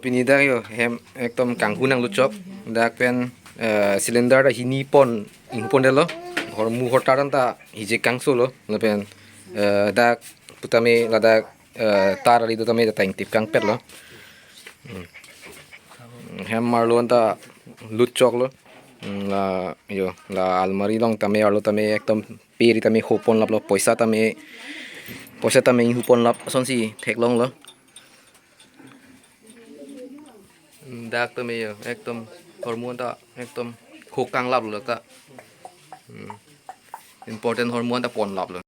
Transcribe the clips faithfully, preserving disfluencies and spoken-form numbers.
Pini dak yo hem ekdom kanghu nangluchok. Dak pen, eh, cylinder ta hini pon inghu pondetlo. Hormu hortar anta hije kangso lo. Lapen, eh, dak putame ladak, eh, tar ali do tame ta ingtip kangpetlo. Hmm. Hem arlo anta luchoklo. Hmm, la yo la almari along tame arlo tame ekdom peri tame ho ponlaplo, poisa tame, poisa tame inghu ponlap asonsi theklonglo. Dak tame yo ekdom hormu anta ekdom ho kanglaplo ta. Hmm. Important hormu anta ponlaplo.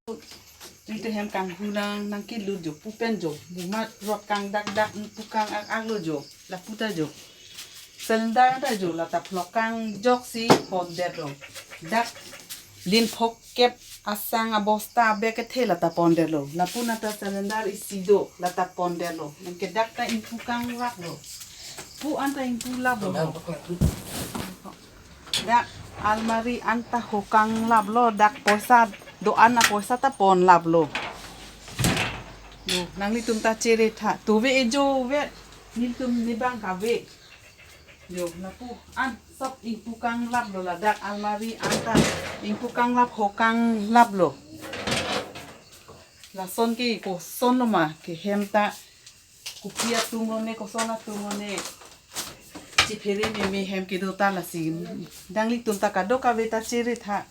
Tui te hem kanghu nang nangkelut jo, pu pen jo, mumat rot kang dak dak, pu kang ak ak lo jo, lapu ta jo. Cylinder ta jo, lata phlok kang joksi pondetlo. Dak lin phok kep asang abosta abek kethe lata pondetlo. Lapu nata cylinder isi do, lata pondetlo. Nangke dak ta ingpu kanglaplo. Pu anta ingpu laplo. Dak almari anta ho kanglaplo, dak poisa do-an apoisa ta ponlaplo. Yo, nanglitum ta chere tha. Tuve ejo ve, nelitum ne bang kave. Yo, lapu an sop ingpu kanglaplo ladak almari anta ingpu kanglap ho kanglaplo. Lason ke koson lo ma, ke hem ta kopi atum lo ne, koson atum lo ne. Chiphere meme hem kedo ta lasi. Nanglitum ta kadokave ta chere tha.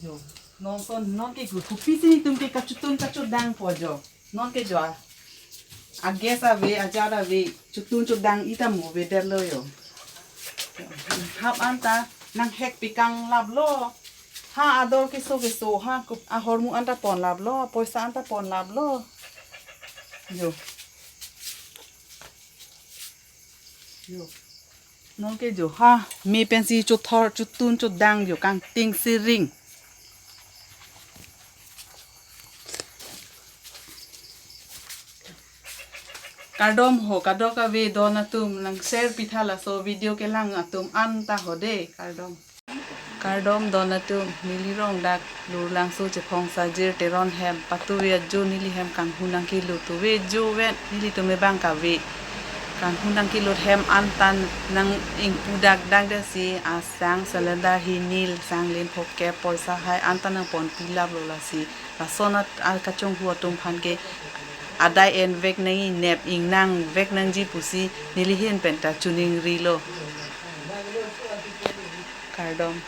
Jo, non son, non ke gu, kopi si nelitum ke kachotun kachotdang po jo. Non ke jo a. A gas ave, a jar ave, chotun chotdang ita mo avedetlo yo. Hap anta nanghek pi kanglaplo. Ha ador keso keso ha kup-, ahormu anta ponlaplo, poisa anta ponlaplo. Jo. Jo. Non ke jo ha, me pensi chothor, chotun chotdang jo kangting siring. Kardom ho, kadokave don atum nang share pitha laso video kelang atum anta ho de, kardom. Kardom don atum, neli rong dak Lurlangso Chephong Sajir Teron hem, patuve ajo neli hem kanghu nangkelut tuve jo vet, nelitum ebang kave. Kanghu nangkelut hem anta nang ingpu dak dak de si, asang cylinder hini, sang lin phok kep, poisa hai anta nang ponpi laplo lasi. Lason at, a kachonghu atum aphan ke adai en vek nangji, nep ingnang vek nangji pusi neli ahin pen ta choningrilo. Kardom.